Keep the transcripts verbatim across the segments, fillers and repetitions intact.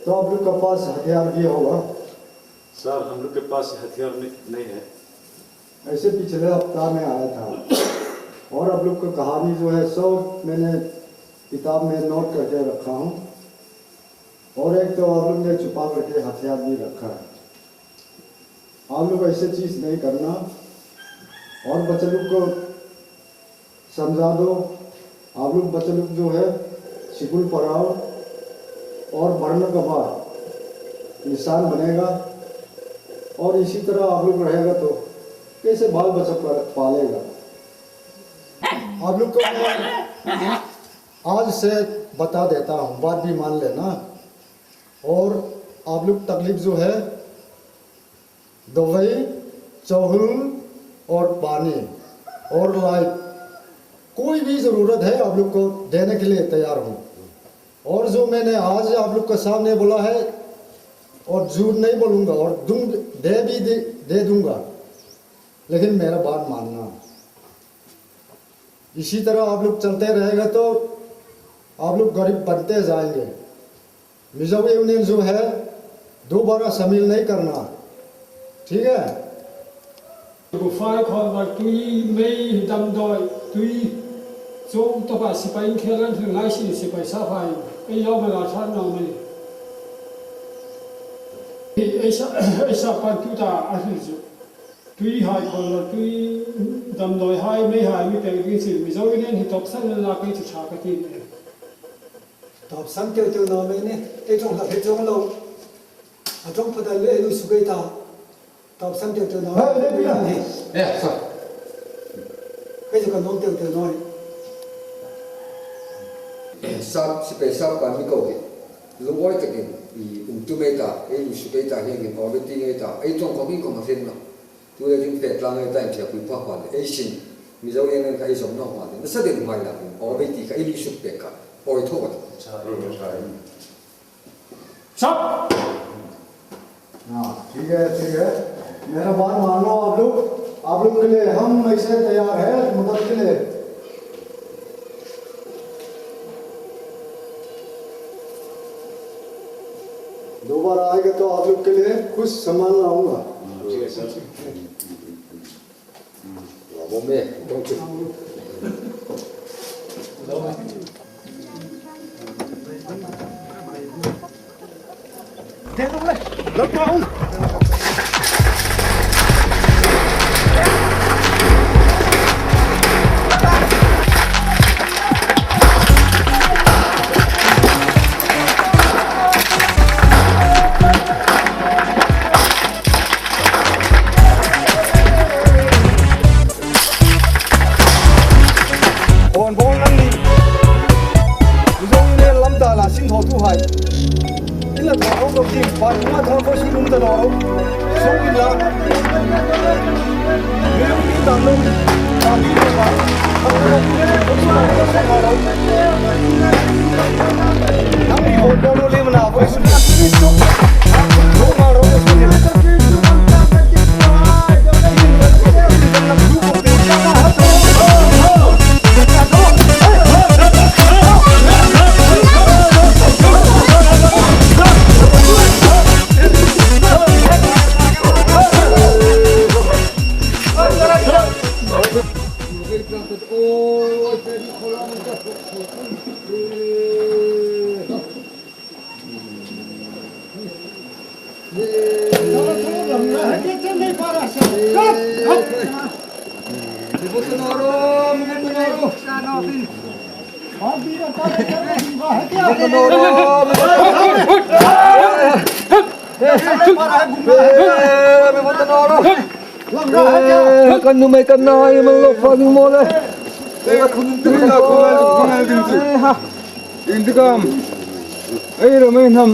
तो आप लोग के पास हथियार भी होगा? सर, हम लोग के पास हथियार नहीं, नहीं है। ऐसे पिछले हफ्ता में आया था। और आप लोग का कहानी जो है, सब मैंने किताब में नोट करके रखा हूँ। और एक तो आप लोग ने छुपा करके हथियार भी रखा है। आप लोग ऐसे चीज़ नहीं करना। और बच्चे लोग को समझा दो। आप लोग बच्चे लोग जो है, स्कूल पढ़ाओ और बढ़ने के बाद इंसान बनेगा। और इसी तरह आप लोग रहेगा तो कैसे बाल बच्चा पर पालेगा? आप लोग को मैं आज से बता देता हूँ, बात भी मान लेना। और आप लोग तकलीफ जो है, दवाई, चावल और पानी और लाइट, कोई भी ज़रूरत है, आप लोग को देने के लिए तैयार हूँ। और जो मैंने आज आप लोग के सामने बोला है, और झूठ नहीं बोलूँगा, और दूं-, दे भी दे, दे दूँगा, लेकिन मेरा बात मानना। इसी तरह आप लोग चलते रहेगा तो आप लोग गरीब बनते जाएंगे। मिजो यूनियन जो है, दोबारा शामिल नहीं करना, ठीक है? Gu fai khawlvar tui, mei, damdawi, tui, chu tawpah sipai inkhel an hril lai si, sipai sap hai, ei lo ma la ṭhat naw mei. Ei sa, ei sa pan tu ta a hril chu. Tui hai khawlvar tui, damdawi hai, mei hai mi pek ding si, Mizo nen hi tawpsan la kei chu ṭha ka ti. Tawpsan teu teu naw mei ni, ei ṭawng hlak hi ṭawng lo. A ṭawng phawt a le ei lu suk ei ta. Tawpsan teu teu naw. Hei, le pui a. Hei. Eh, sir. Kei chu ka nuom teu teu naw. Sap, sipai sap kan mi ko hi. Lungawi takin, i um tu mei ta, ei lu suk ei ta, hieng hin aw ve ti ngei ta, ei ṭawng khawm hi khawm a hlen naw. Tu le ding pek tlang ei ta, in tia pui pha pha le, ei sin. Mizo nen kha ei zawm naw hma le. Nasa ding hmai la, aw ve ti kha ei lu suk pek kha. Awi thaw a. Sap! हाँ, ठीक है, ठीक है। मेरा बात मान लो आप लोग। आप लोग के लिए हम ऐसे तैयार हैं मदद के लिए। दोबारा आएगा तो आप लोग के लिए कुछ सामान लाऊंगा। ठीक है, sir. Bravo, me. Don't you? Kon bol nang ni. Mizo nen lam ta la sin thaw tu hai. Ila thaw ro ko tim pa ma thaw ko si lum ta ro. So ila. Me mi ta lo. Ta mi ta. Nang mi ho ko lo le mana ko su. Kan nuhmei kan nau hi man lo fa ding maw le. Intikam. Ei ro mei hnam.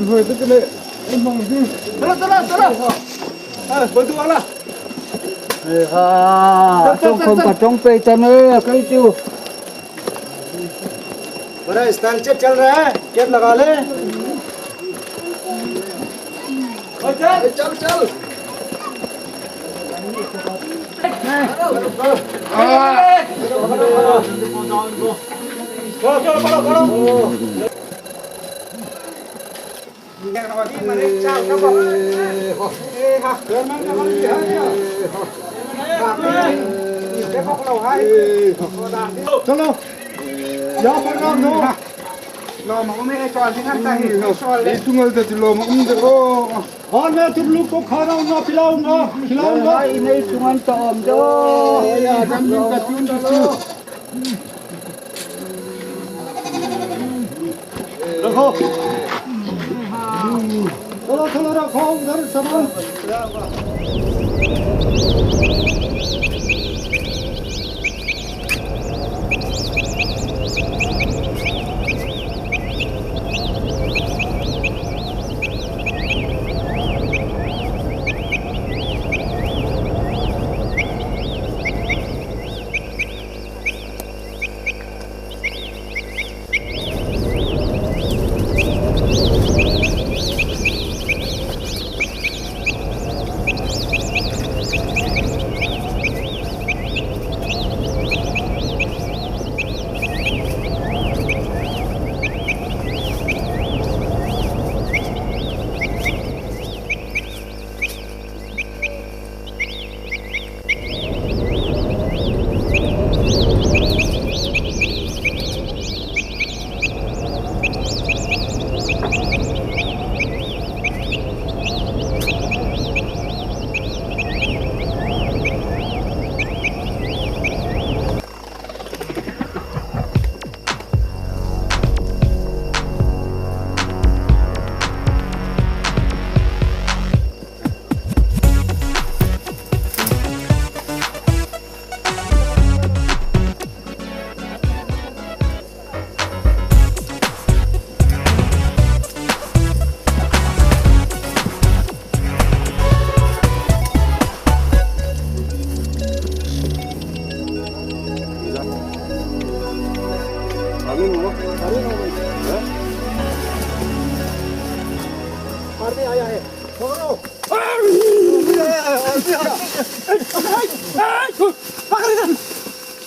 Hoi tu le. Ei hmang ding. Tala, tala, tala. Ah, bantu ala. Ei ha. Ṭawng khawm ka ṭawng pei ta naw, kei chu. बड़ा स्टाइल से चल रहा है, कैप लगा ले। चल, चल। चलो। या प्रोग्राम दो। लो, मैं उन्हें एक और दिन आता है, एक और ले। ये तुम लोग तो लो, मैं उन दो। और मैं तुम लोग को खाना उना पिलाऊंगा, खिलाऊंगा। नहीं, तुम तो हम दो। ये आदमी का क्यों दो? रखो। चलो, चलो, रखो उधर सामान।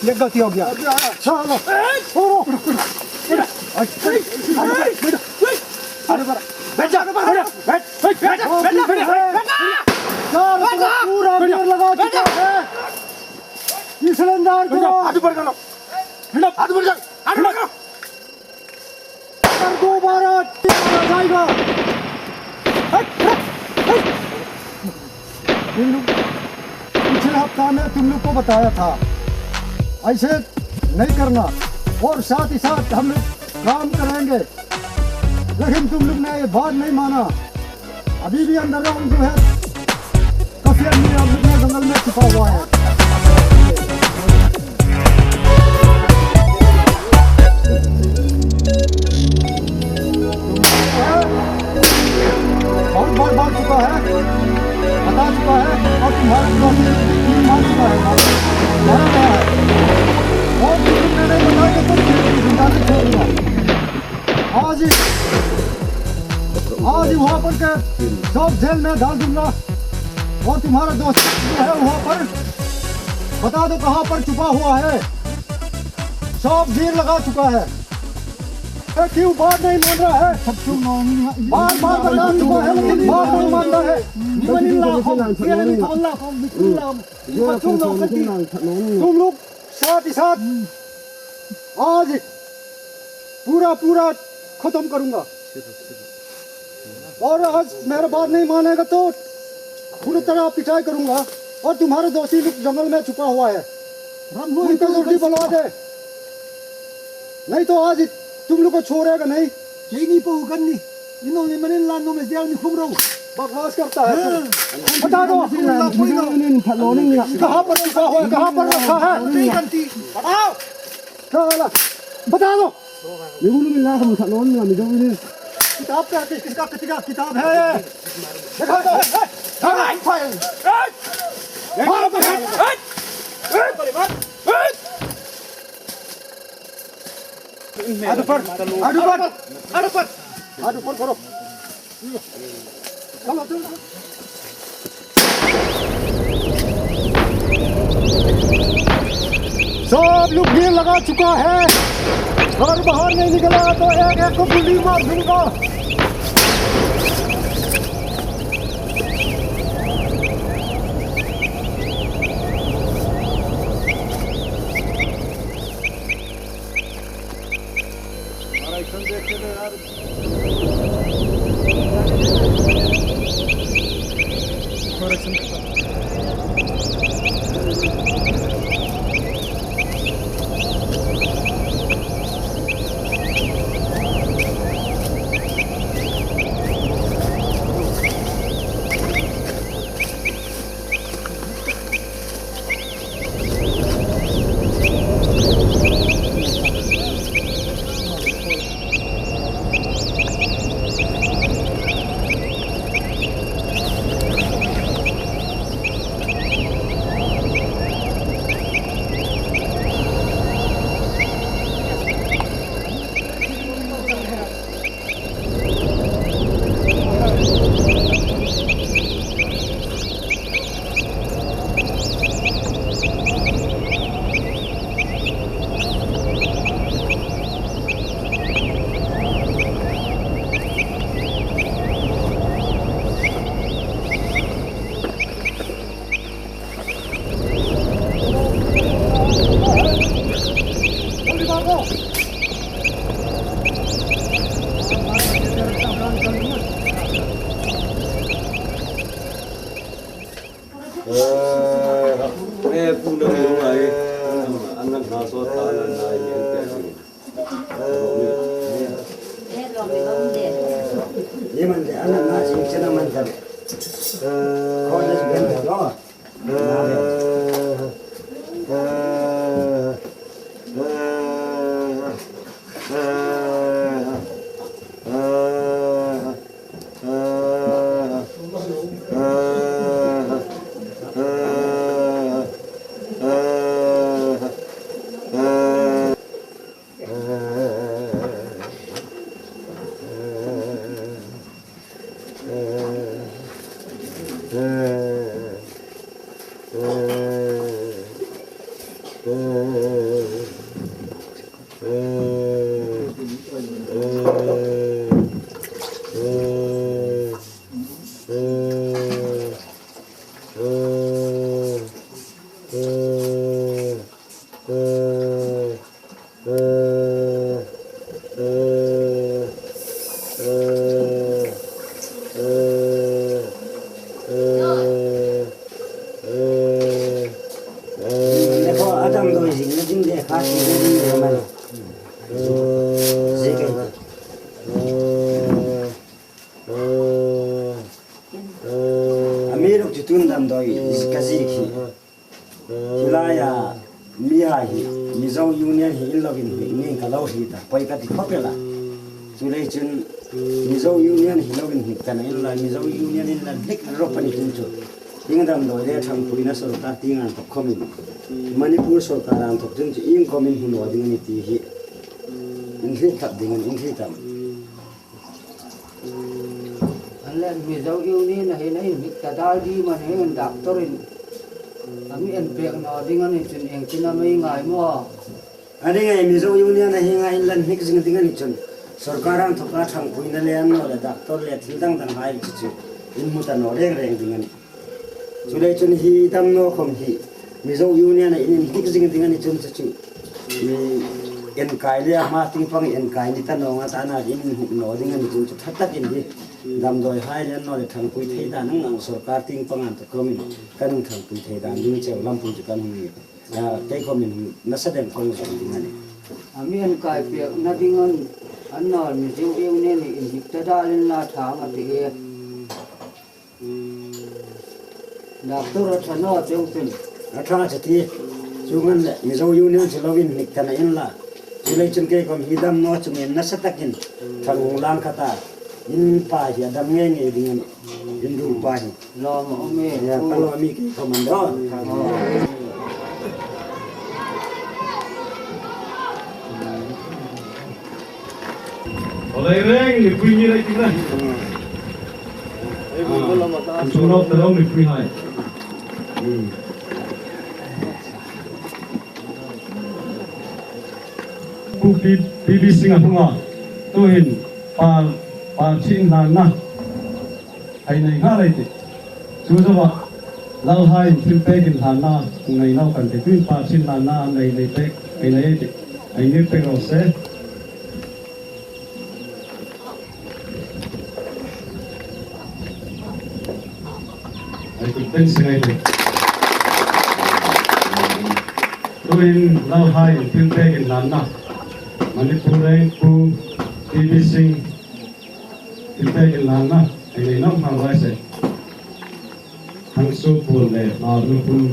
ये गलती हो गया। चलो। छोड़ो। अरे, अरे, बेटा, बेटा, बेटा, बेटा, बेटा। सर, पूरा बेटा। गियर लगा चुका है। सिलेंडर को। हाथ ऊपर करो। बेटा, हाथ ऊपर कर। हाथ ऊपर करो। अगर दोबारा आ जाएगा। हट, हट, हट। तुम लोग, पिछले हफ्ता में तुम लोग को बताया था, ऐसे नहीं करना, और साथ ही साथ हम लोग काम करेंगे, लेकिन तुम लोग ने ये बात नहीं माना। अभी भी अंडरग्राउंड जो है, काफी आदमी आप लोग ने जंगल में छुपा हुआ है। बहुत बार बोल चुका है, बता चुका है, और तुम्हारे दोस्त ने भी तीन बार चुका है, मारा गया है। और भी तुमने नहीं बताया तो फिर भी जिंदा नहीं छोड़ूंगा। आज ही, आज ही वहां पर के सब जेल में डाल दूंगा। और तुम्हारा दोस्त जो है वहां पर, बता दो कहां पर छुपा हुआ है। सब गियर लगा चुका है। ये क्यों बात नहीं मान रहा है? बार बार बता चुका है, लेकिन बात नहीं मानता है। तुम लोग साथ ही साथ आज पूरा पूरा खत्म करूंगा। और आज मेरा बात नहीं मानेगा तो पूरी तरह पिटाई करूंगा। और तुम्हारे दोस्त ही जंगल में छुपा हुआ है, उनको जल्दी बुलवा दे, नहीं तो आज तुम लोग को छोड़ेगा नहीं। Keini po kan ni. Ino ni manin la no me dia ni khum ro. बकवास करता है तू। हाँ। बता दो। कहाँ पर छुपा हुआ है, कहाँ पर रखा है? बताओ। चलो, बता दो। किताब क्या, किस-, किसका, किसका किताब है? दिखा दो। हाथ ऊपर, हाथ ऊपर, हाथ ऊपर, हाथ ऊपर करो। चलो, चलो। सब लोग गियर लगा चुका है, घर बाहर नहीं निकला तो एक एक को गोली मार दूंगा। Amiruokchu tun damdawi ka ziek hi, hi laia mihai hi Mizo Union hi in lo inhnik ning ka lo hriet a, poi ka ti khawp el a. Chuleiin chun Mizo Union hi lo inhnik ta naw inla, Mizo Union in la hnik rawp a ni chun chu hieng damdawi le ṭhangpuina sawrkar tieng inthawk khawmin, Manipur sawrkar inthawk chun chu iengkhawmin hmu naw ding a ni ti hi in hriet tlat ding a ni, in hriet am? An le Mizo Union-a hin a inhnik ta dal ding am a ni, doctor-in a mi en pek naw ding a ni chun iengtin am ei ngai maw? A ni ngei, Mizo Union-a hin a inla inhnik zing ding a ni chun sawrkar inthawka ṭhangpuina le annawleh doctor le thil dang danghai chu chu in hmu ta naw reng reng ding a ni. Chuleiin chun hi damnaw khawm hi Mizo Union-a in inhnik zing ding a ni chun chu chu, mi enkai le a hma tieng pang enkai ni ta naw nga ta na in inhnik naw ding a ni chun chu ṭha takin hi damdawihai le annawleh ṭhangpui thei dan ang ang sawrkar tieng pang inthawk khawmin kan ṭhangpui thei dan ding cheu lampui chu kan hung ngir. A, kei khawmin nasa deng kong zawm ding a ni. A mi enkai pekna ding an, annawleh Mizo Union-in inhnik ta dal inla ṭha ang a ti e. Doctor a ṭha naw cheu chun. A ṭha che ti. Chuong ang le Mizo Union chu lo inhnik ta naw inla. Chuleiin chun kei khawm hi damnaw chungin nasa takin ṭhang hung lang ka ta. In pa hi a dam ngei ngei ding a ni. In ruol pa hi. Lawm a um e. Ia, ka lawm e, kei khawm an dawn. Aw, lei reng, mipui ni lei ti na. Ei, bu ko lama ta. Chu lawm ta lo mipuihai. Pu Pi, Pi Bi Singh a hung a. Tuhin pal, pal chin hlan na. Hei nei nghal ei tih. Chu zoa lalhaiin thil pek inhlanna nei naw kan tih, tuhin pal chin hlanna nei, nei pek, hei nei ei tih. Hei nei pek raw se. Ai kut pen singai de. Tuhin lalhai thil pek inhlanna. Manipur Reng Pu T B Singh thil pek inhlanna. Ei nei nawk hmang raw se. Thangsuo Puon le Hmarnupum.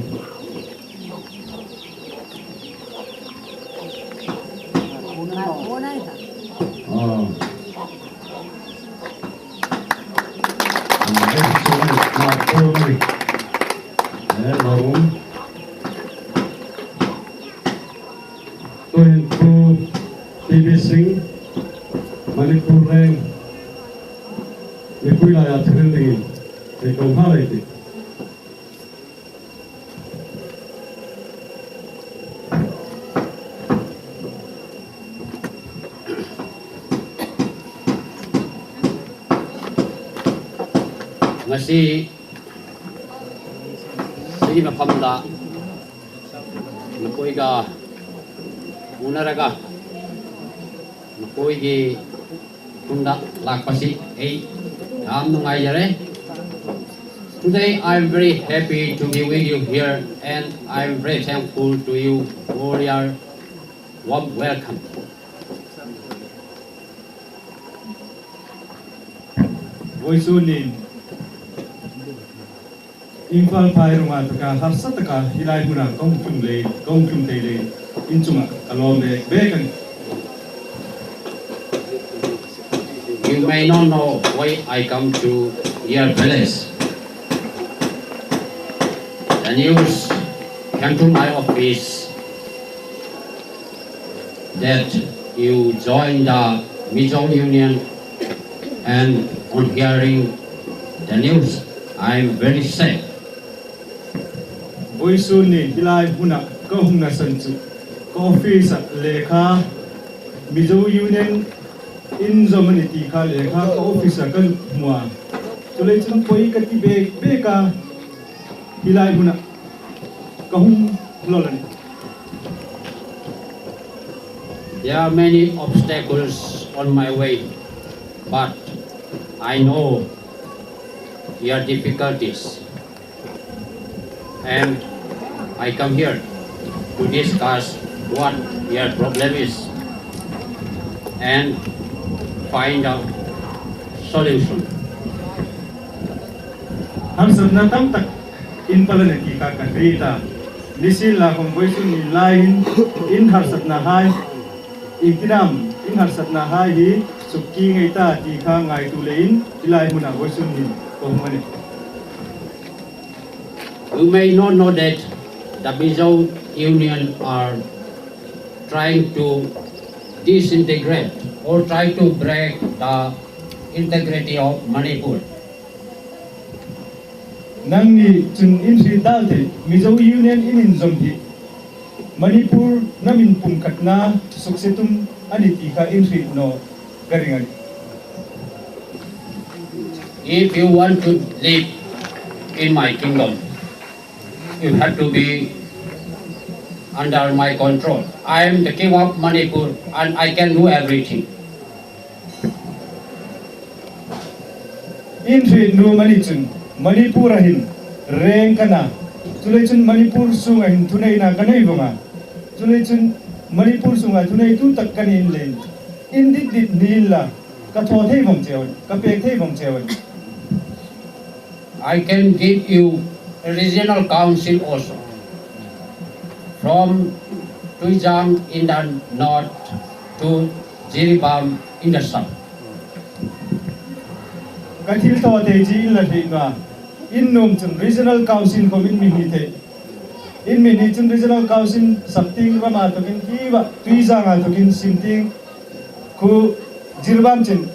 Tuhin Pu T B Singh, Manipur Reng, mipui laia thu hril dingin, ei ko hma lei ti. Ngasi, sigi na pamda, na koi ga, una raga, na koi gi, Tunda lak pasi ei am nungai jare. Today I am very happy to be with you here and I am very thankful to you for your warm welcome. Voisun nin Imphal phai runga taka harsa taka hi lai hmuna kong tlung le, kong tlung thei le, in chunga ka lawm bek bek a nih. You may not know why I come to your village. The news came to my office that you joined the Mizo Union, and on hearing the news, I am very sad. Voisun nin hi lai hmuna ka hungna san chu ka office-a lekha Mizo Union-in zawm a nih ti kha lekha ka office-a ka hmu a. Chuleiin chun poi ka ti bek bek a, hi lai hmuna ka hung lo la nih. There are many obstacles on my way, but I know your difficulties. And I come here to discuss what your problem is and find a solution. Harsatna tam tak in pal a nih ti kha ka hriet a. Nisienlakhawm voisun nin laiin in harsatna hai, iengtin am in harsatna hai hi sukkie ngei ta ti kha ngaituo leiin hi lai hmuna voisun nin ka hung a nih. You may not know that the Mizo Union are trying to disintegrate or try to break the integrity of Manipur. Nangni chun in hriet dal thei, Mizo Union-in inzawm hi Manipur-a mi pumkhatna suksiet tum a nih ti kha in hriet naw ka ring a nih. If you want to live in my kingdom, you have to be under my control. I am the king of Manipur and I can do everything. In hriet nuom a ni chun Manipur-a hin reng ka nih a, chuleiin chun Manipur sunga hin thuneina ka nei vong a, chuleiin chun Manipur sunga thuneitu tak ka ni leiin in dit dit ni inla ka thaw thei vong cheu, ka pek thei vong cheu. I can give you a regional council also, from Tuizang in the north to Jiribam in the south. Ka thilthaw thei chi in la hriet naw a, in nuom chun regional council khawm in mi hni thei. In mi hni chun regional council Sapting rama thokin, Tuizanga thokin, Simting, Khu Jiribam chin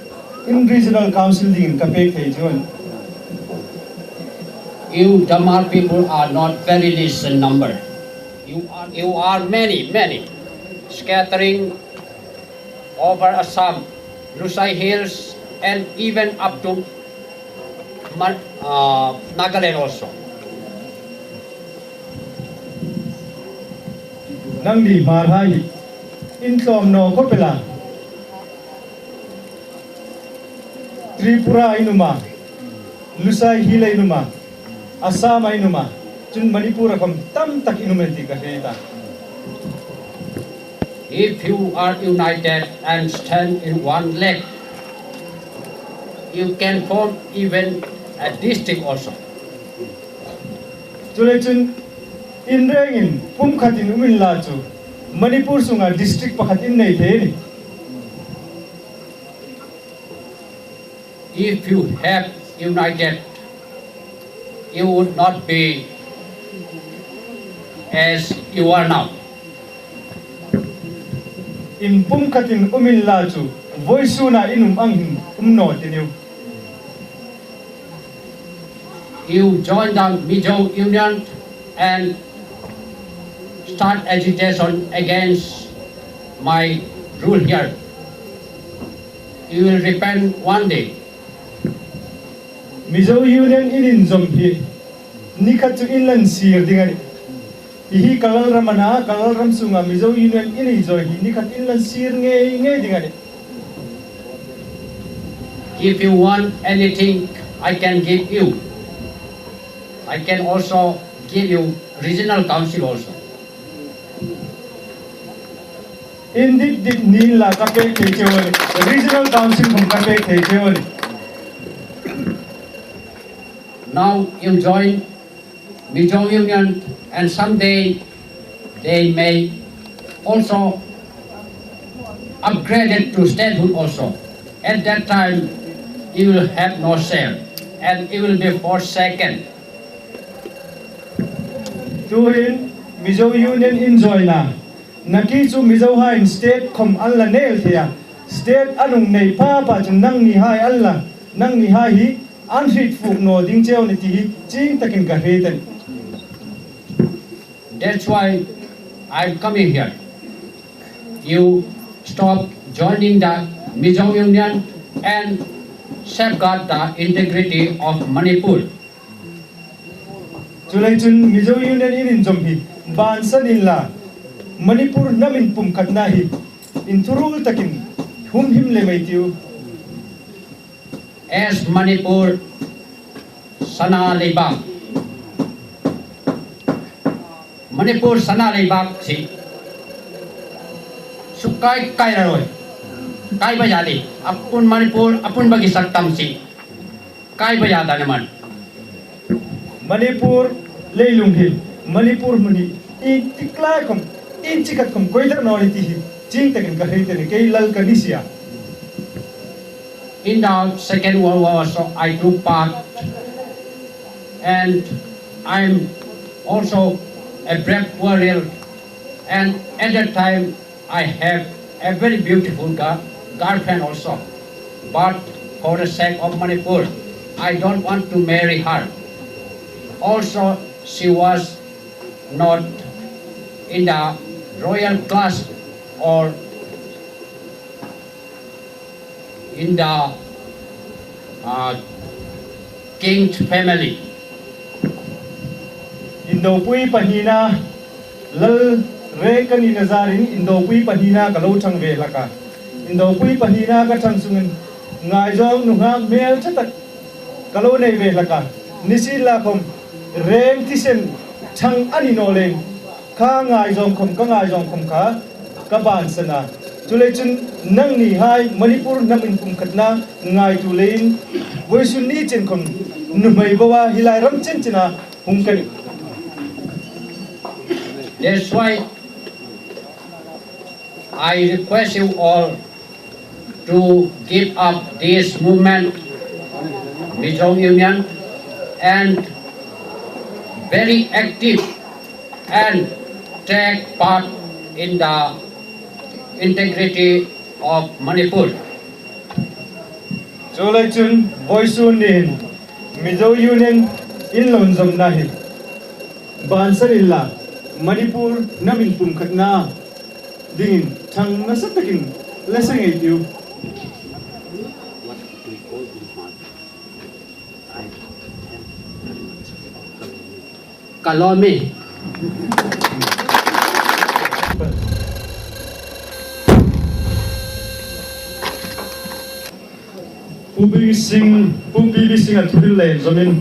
in regional council dingin ka pek thei chu a nih. You Dhamar people are not very less in number. You are, you are many, many, scattering over Assam, Lusei Hills, and even up to Mar-, uh, Nagaland also. Nangni Hmar hai hi in tlawm naw khawp el a. Tripura-a in um a, Lusei Hills-a in um a, Assam-a in um a, chun Manipur-a khawm tam tak in um an ti ka hre ta. If you are united and stand in one leg, you can form even a district also. Chuleiin chun in rengin pumkhat in um inla chu Manipur sunga district pakhat in nei thei a nih. If you have united, you would not be as you are now. In pumkhat in um inla chu vawisuna in um ang hin um naw ti niu. You join the Mizo Union and start agitation against my rule here. You will repent one day. Mizo Union in inzawm hi ni khat chu in lan sir ding a nih. Hi hi ka lalram a na, ka lalram sunga Mizo Union in inzawm hi ni khat in lan sir ngei ngei ding a nih. If you want anything, I can give you. I can also give you regional council also. In dit dit ni la ka pek thei cheu a nih. Regional council khawm ka pek thei cheu a nih. Now you join Mizo Union, and someday they may also upgraded to statehood also. At that time, you will have no share, and you will be forsaken. Tuhin Mizo Union in join a, nakie chu Mizohaiin state khawm an la nei thei a. State an hung nei pha pha chun nangnihai an la, nangnihai hi an hriet fuk naw ding cheu a nih ti hi chieng takin ka hre ta a nih. That's why I'm coming here. You stop joining the Mizo Union and safeguard the integrity of Manipur. Chuleiin chun Mizo Union in inzawm hi bansan inla, Manipur hnam inpumkhatna hi inthuruol takin humhim lem ei tiu. As Manipur sana leibak, Manipur sana leibak si sukai kai ra roi. Kai ba ya di. Apun Manipur, apun bagi saktam si. Kai ba ya da naman. Manipur leilung hi, Manipur hmun hi, intik lai khawm, inchi khat khawm koi der naw ni ti hi chieng takin ka hre ta a nih, kei lal ka ni si a. In the Second World War also, I took part, and I'm also a brave warrior, and at that time, I have a very beautiful girl, girlfriend also. But for the sake of Manipur, I don't want to marry her. Also, she was not in the royal class or in the uh, king's family. Indopui pahnina, lal reng ka nina zarin indopui pahnina ka lo thang ve hlak a. Indopui pahnina ka thang chungin ngaizawng nunghak hmel ṭha tak ka lo nei ve hlak a. Nisienlakhawm reng thisen thang a ni naw leh kha ngaizawng khawm, ka ngaizawng khawm kha ka bansan a. Chuleiin chun nangnihai Manipur hnam inpumkhatna ngaituo leiin vawisun ni chen khawm nuhmei boa hi lai ram chen chena hung ka nih. That's why I request you all to give up this movement, Mizo Union, and very active and take part in the integrity of Manipur. Chuleiin chun vawisun nin Mizo Union in lo inzawmna hi bansan inla, Manipur hnam inpumkhatna dingin thang nasa takin la seng ei tiu. Ka lawm e. Pu Bing Singh, Pu P B Singh-a thu hril le inzawmin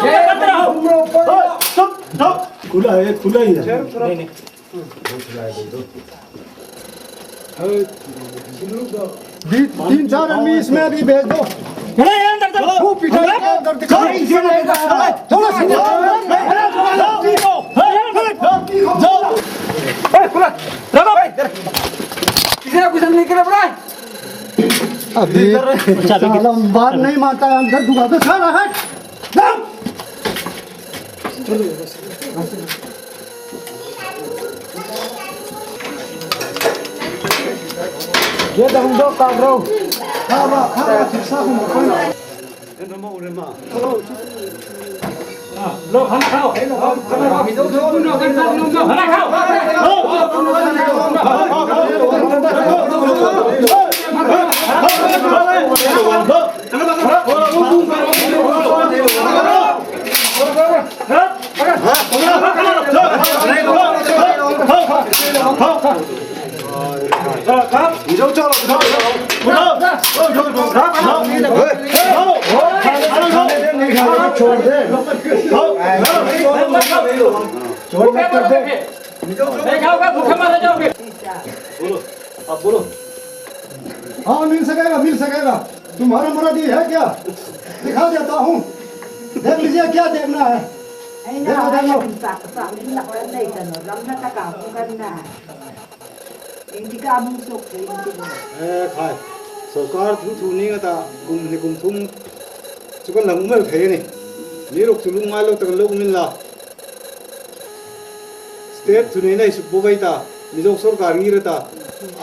तुम लोग मत रहो। चुप, चुप। खुला है, खुला ही है। बीस, तीन चार आदमी इसमें अभी भेज दो। चलो, ये अंदर चलो। खूब पिटाई के अंदर दिखाओ। चलो, चलो, चलो। किसी ने कुछ नहीं किया, बड़ा। अभी साला बात नहीं मानता है, अंदर दुआ दो, साला हट। Ye dang do ka ro. Ka ba, ka ba, thil sa hum ko na. छोड़ दे। छोड़ दे, छोड़ दे। बोलो, अब बोलो। हाँ, मिल सकेगा, मिल सकेगा। तुम्हारा मुराद ये है क्या? दिखा देता हूँ। देख लीजिए, क्या देखना है। देखो, देखो। Ei, khai. Sorkar thu thu ni nga ta, kum hni kum thum chu kan la um el thei a nih. Ni ruk chu lungngai lo ta kan lo um inla. State thuneina hi suk bo vei ta, Mizo sorkar ngir a ta,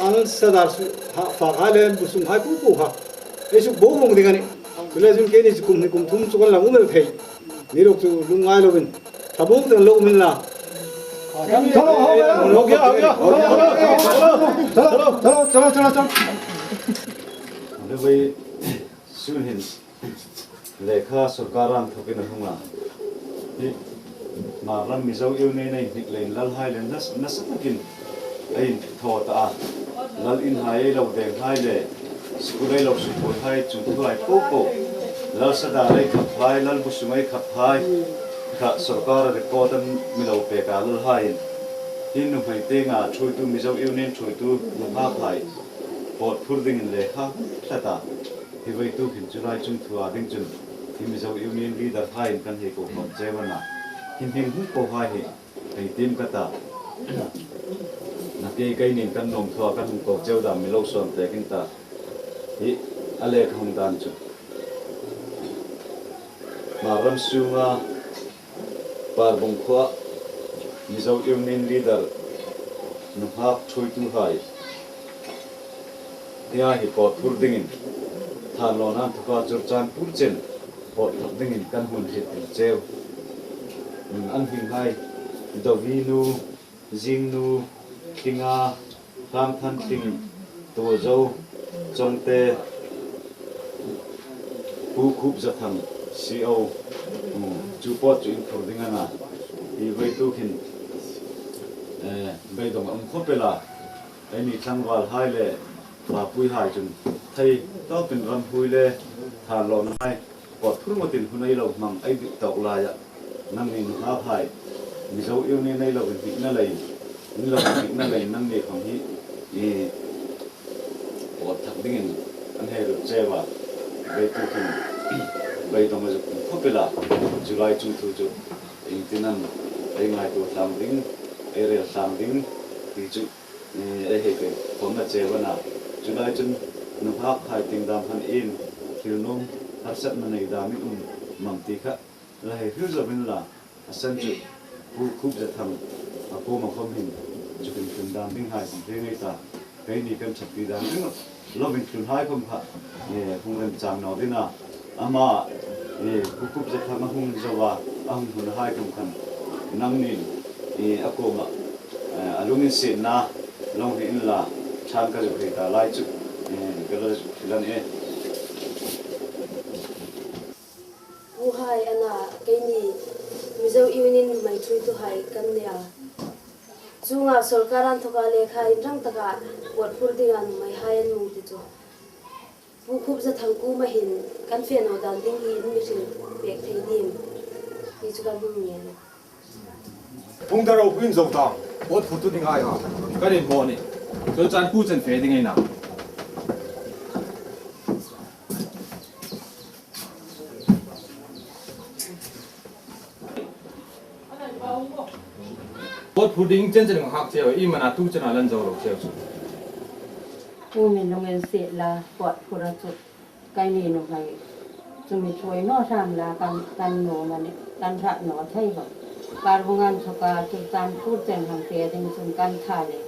an sadar su, ha, fak hai le, bu sung hai pu pu ha. Ei suk bo vong ding a nih. Chule chun keini chu kum hni kum thum chu kan la um el thei. Ni ruk chu lungngai lovin, tha buk ding lo um inla. चलो, हो गया, हो गया, हो गया। चलो, चलो, चलो, चलो, चलो। अरे भाई, सुन hints. Lekha sorkar an thokin a hung a. Hi, Hmar ram Mizo Union-a inhnik leiin lalhai le nas-, nasa takin a inthaw ta a. Lal inhai ei lo deng hai le, school ei lo sukbuoi hai, chungthu hai po po. Lal sadar ei khap hai, lal bu sung ei khap hai. Kha sorkar a report an mi lo pek a lalhaiin. Hi nuhmei tienga thuoitu, Mizo Union thuoitu nunghak hai pawt phur dingin lekha tlat a. Hi vei tu hin chu lai chungthu a ding chun, hi Mizo Union leader haiin kan hei ko khawm cheu a na. Hi hming hmu po hai hi, hei tim ka ta. Na kei kei nin kan nuom thua kan hung ko cheu dam mi lo sawm tekin ta. Hi a lek hung dan chu. Hmar ram sunga Parbung khuoa Mizo Union leader nunghak thuoitu hai. Hi a hi pawt phur dingin, thanlawna inthoka Churachandpur chen pawt phak dingin kan hung hriet tir cheu. An hming hai, Dovinu, Zingnu, Tlinga, Hramthantling, Tuozo, Chawngte, Pu Khupzathang, C O, um, chu pawt chu inphur ding a na. Hi vei tu hin, eh, beidong a um khawp el a. Eini tlangval hai le, vapui hai chun thei tawpin ramhuoi le thanlawna hai pawt phur ngawtin hun ei lo hmang ei dik tawk laia, nangni nunghak hai Mizo Union ei lo inhnihna leiin, in lo inhnihna leiin nangni khawm hi, i, pawt thak dingin an hei hril cheu a. Vei tu hin, beidong a zuk um khawp el a, chu lai chungthu chu iengtin am ei ngaituo tlang ding, ei rel tlang ding ti chu, eh, ei hei pe khawm a cheu a na. Chu lai chun nunghak hai tieng dam han in, thil nuom harsatna nei dam in um mei ti kha la hei hril zo inla. A san chu Pu Khupzathang a kuoma khawm hin chu kan hril dam ding hai khawm hre ngei ta. Keini kan ṭhatpui dam ding lovin hril hai khawm kha, eh, hung remchang naw ding a. Ama, eh, Pu Khupzathang a hung zo a, a hung hun hai khawm khan nangnin, eh, a kuoma, eh, a lunginsietna lo hni inla, ṭhang ka zuk hei ta lai chu, eh, ka lo zuk hril a nih. Pu hai a na, keini Mizo Union nuhmei thuoitu hai kan nih a. Chuonga sorkar inthoka lekha inrang taka pawt phur dinga nuhmei hai an hung ti chu. Pu Khupzathang kuoma hin kan fe naw dan ding hi in mi hril pek thei dim? Hi chu kan hung ngen. Hung ta ro, hung zo ta. Pawt phurtu ding hai ha. Kan inhmaw a nih. Churachandpur chen fe ding ei na. Pawt phur ding chen chen hak cheu, i mana tu chena lan zo lo cheu chu. Pu, mi lunginsiet la, pawt phur a chu. Keini nuhmei chu mi thuoi naw hram la, kan, kan nuom a nih, kan hrah naw thei lo. Karbung inthoka Churachandpur chen hang fe ding chun kan tha le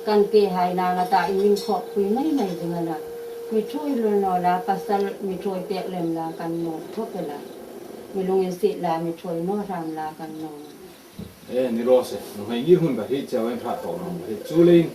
kan kehai nang a ta in inkhawmpui mai mai ding a na. Mi ṭhuoi lul naw la, pasal mi ṭhuoi pek lem la kan nuom thawk el a. Mi lunginsiet la, mi ṭhuoi naw hram la kan nuom. E, ni raw se, nunghei ngir hun ka hriet cheu, en ṭha tawk naw hei. Chuleiin